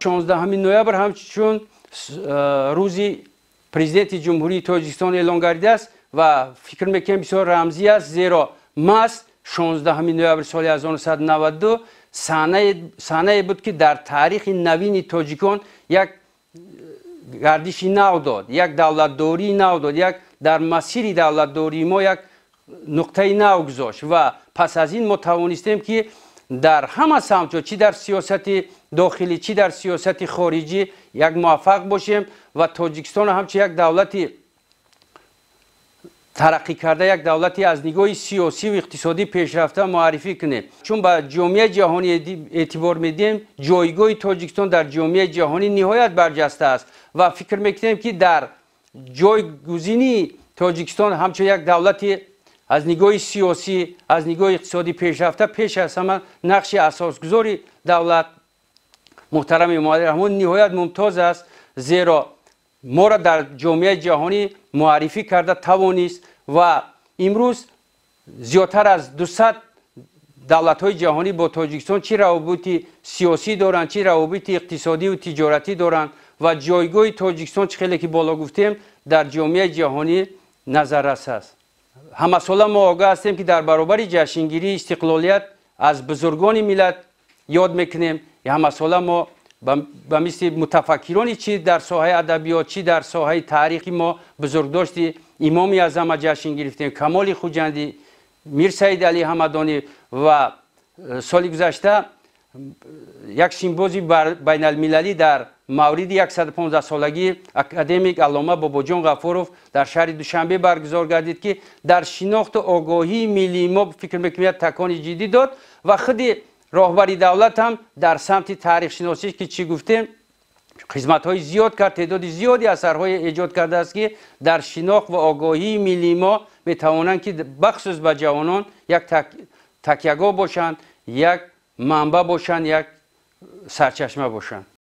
16 ноябр ҳамчун рӯзи Президенти Ҷумҳурии Тоҷикистон эълон гардидааст ва фикр мекунем, бисёр рамзӣ аст, зеро маҳз 16 ноябри соли 1992 саҳнае буд, ки дар таърихи навини тоҷикон як гардиши нав дод, як давлатдории нав дод, як дар масири давлатдории мо як нуқтаи нав гузошт. Ва пас аз ин мо тавонистем, ки дар ҳама самтҳо, чӣ дар сиёсати дохилӣ, чӣ дар сиёсати хориҷӣ, як муваффақ бошем ва Тоҷикистонро ҳамчун як давлати тараққӣ карда, як давлати аз нигоҳи сиёсиву иқтисодӣ пешрафта муаррифӣ кунем. Чун ба ҷомеаи ҷаҳонӣ эътибор медиҳем, ҷойгоҳи Тоҷикистон дар ҷомеаи ҷаҳонӣ ниҳоят барҷаста аст ва фикр мекунем, ки дар ҷойгузинии Тоҷикистон ҳамчун як давлати аз нигоҳи сиёсӣ, аз нигоҳи иқтисодӣ пешрафта, пеш аз ҳама нақши асосгузори давлат муҳтарам Эмомалӣ Раҳмон ниҳоят мумтоз аст, зеро моро дар ҷомеаи ҷаҳонӣ муаррифӣ карда тавонист. Ва имрӯз зиёдтар аз 200 давлатҳои ҷаҳонӣ бо Тоҷикистон чӣ равобити сиёсӣ доранд, чӣ равобити иқтисодиву тиҷоратӣ доранд ва ҷойгоҳи Тоҷикистон, чӣ хеле ки боло гуфтем, дар ҷомеаи ҷаҳонӣ назаррас аст. Ҳамасола мо огаҳ ҳастем, ки дар баробари ҷашнгирии истиқлолият аз бузургони миллат ёд мекунем. Ҳамасола мо ба мисли мутафаккирони, чӣ дар соҳаи адабиёт, чӣ дар соҳаи таърихи мо, бузургдошти Имоми Аъзама ҷашн гирифтем, Камоли Хуҷандӣ, Мирсаид Алӣ Ҳамадонӣ. Ва соли гузашта як симпозиуми байналмилалӣ дар мавриди 115-солагии академик аллома Бобоҷон Ғафуров дар шаҳри Душанбе баргузор гардид, ки дар шинохту огоҳии миллии мо, фикр мекунем, як такони ҷиддӣ дод. Ва худи роҳбари давлат ҳам дар самти таърихшиносӣ, ки чӣ гуфтем, хизматҳои зиёд кард, теъдоди зиёди асарҳое эҷод кардааст, ки дар шинохт ва огоҳии миллии мо метавонанд, ки бахусус ба ҷавонон як такягоҳ бошанд, як манбаъ бошанд, як сарчашма бошанд.